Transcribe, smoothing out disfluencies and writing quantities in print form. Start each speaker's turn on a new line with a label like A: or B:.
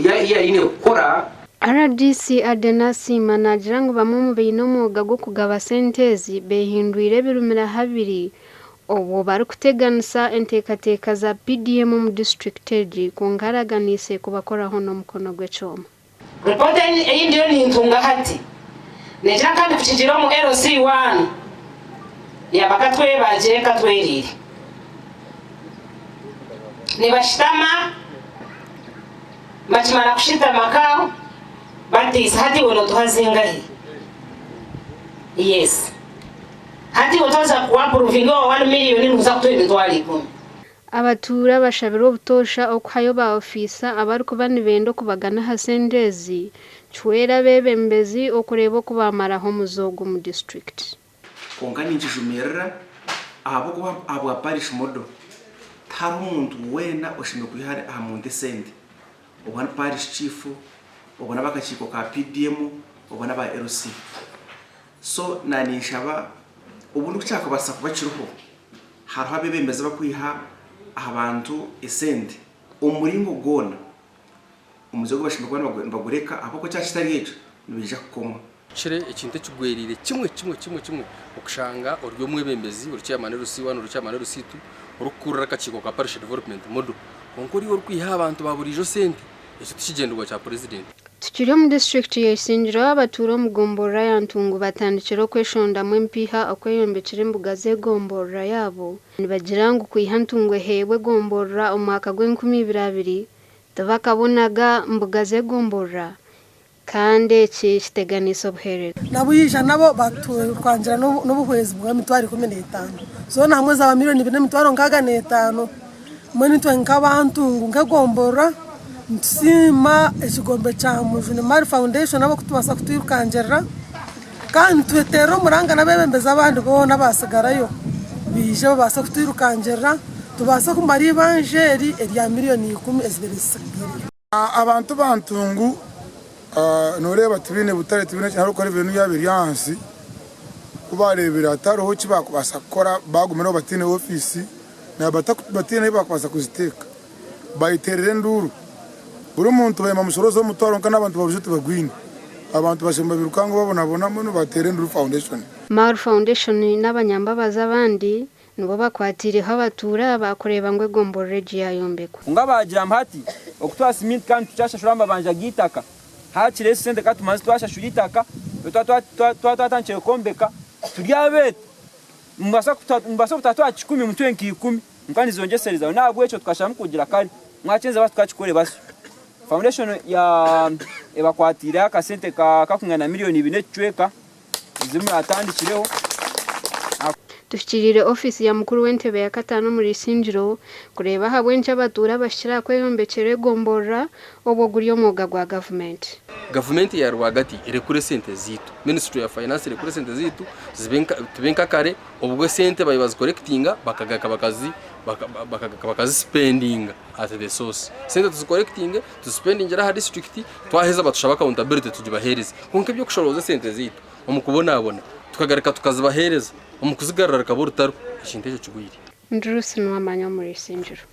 A: ei aine kukora.
B: Rdc Aden Asiima naagira ngu bamwe omu baine omwoga gw'okugaba sente ezi behindwire ebirumira habiri obwo barikuteganisa enteekateeka za PDM omu disiturikiti egi kwonka araganiise kubakoraho n'omukono gw'ekyoma.
C: Ripoota ei ndiyo nintunga hati negira kandi kukigira omu LC one yaaba Katwebagye Katweriire nibashitama bakimara kushitama ka batiisa hati iwe notuha zingahi yes hati iwe twaza ku approvinga owa one million nikuza kutuha emitwaro ikumi.
B: Abatuura bashabirwe obutoosha okuhayo ba ofiisa abarikuba nibenda okubagana aha sente ezi kihwere abeebembezi okureeba oku baamaraho omuze ogu omu disiturikiti.
D: Kwonka ninkijumirira ahabw'okuba ahabwa parish model tihariho muntu weena oshemereire kwiha aha muntu esente oba ni parish chief oba n'abakakiiko ka PDM oba n'aba LC. So naninshaba obundi ku kyakubaasa kuba kiriho Hariho abeebembezi abakwiha aha bantu esente omu muringo gwona. Omuze ogu bashemereire kuba nibagureka ahabw'okuba kyaba kitari ekyo nibaija kukomwa.
E: Kire ekintu ekigweriire kimwe kimwe kimwe kimwe okushanga ori omwebembezi, ori chairman LC one, ori chairman LC two, orikukurira akakiiko ka Parish Development Model kwonka ori orikwiha aha bantu ba buriijo sente, ekyo tikigyendererwa kya Purezidenti.
B: Tukiri omu disiturikiti ya Isingiro, abatuura omu gomborora ya Ntungu batandikire okweshondamu empiiha okweyombekyera embuga z'egomborora yaabo. Nibagira ngu kwiha Ntungu eheebwa egomborora omu mwaka gw'enkumi ibiri abiri, tibakabonaga mbuga z'egomborora kandi eki kiteganiise obuheereza.
F: Nabwija nabo batwangira n'obuhwezi bw'emitwaro 15. Zoona hamwe zaaba miriyoni ibiri n'emitwaro 65. Mbwenu itwe nk'abantungu nk'egomborora nitusiima ekigombe kya Mujuni Mary Foundation ahabw'okutubaasa kutwirukangirira kandi nituteera omuranga n'abeebembezi abandi boona abaatsigarayo baije babaase kutwirukangirira tubaase kumara eibanja eri erya miriyoni ikumi ezibaire zitsigaireyo.
G: Abantu ba Ntungu noreeba tibaine butare tibaine ki ahabw'okuba revenue yaabo eri ahansi, ku baareebire hatariho eki baakubaasa kukora baagumireho bataine ofiisi naaba bataine ahu baakubaasa kuziteeka bayeteerera enduuru. Buri muntu baaye nibamushorooza omutwaro kwonka n'abantu ba buriijo tibagwine. Abantu bashemba nibairukanga babonabona mbwenu baateera enduuru foundation.
B: Maru Foundation n'abanyambabazi abandi Nibo bakwatiireho abatuura aba kureeba ngu egomborora egi yaayombekwa.
H: Kwonka baagira ngu hati okutuha siminti kandi tukyashashura amabanja g'eitaka, haakiri ezi sente ka tumaze twashashura eitaka, twaba twatandikire kwombeka turi abeetu, nimubaasa kutaha twaha kikumi mutwe nka ikumi kwonka nizongyeserezaho. N'ahabw'ekyo tukasharamu kugira kare mwakyenza basi tukakikore basyo. Foundation ebakwatiireho akasente kakwingana na miriyoni ibiri n'ekicweka. Ezi muratandikireho.
B: Tuhikiriire ofiisi ya mukuru w'entebe ya kataano omuri Isingiro kureeba ahabw'enki abatuura abahikire aha kweyombekyera egomborora obwo guri omwoga gwa gavumenti.
E: Gavumenti ya rwagati erekure esente zaitu, Ministry ya Finance erekure esente zaitu zibe nka tube nka kare obwo esente babaire bazikorekitinga bakagaruka bakazi bakagaruka bakazisipendinga at the source. Esente tuzikorekitinge tuzisipendingire aha disiturikiti twaheza batushabe accountability tugibahereze. Kwonka eby'okushorooza esente zaitu omu kubonabona tukagaruka tukazibaheereza, omu kuzigarura rukaba orutaro, ekintu ekyo kigwire.
B: Ndi Ruth Nuwamanya omuri Isingiro.